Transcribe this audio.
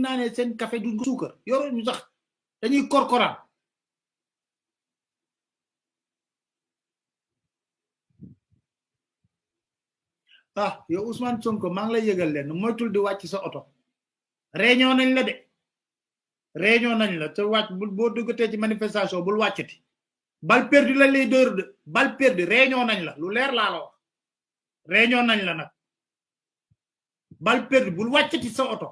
naanee seen café du suukar yoro ñu sax dañuy korkoraan yow Ousmane Sonko maa ngi lay yëgal leen moytul di wàcc sa oto réunion nañ la de réunion nañ la te wàcc boo duggatee ci manifestation bul wàccati bal perdu la lay dóor de bal perdu réunion nañ la lu leer laa la wax réunion nañ la nag bal perdu bul wàccati sa oto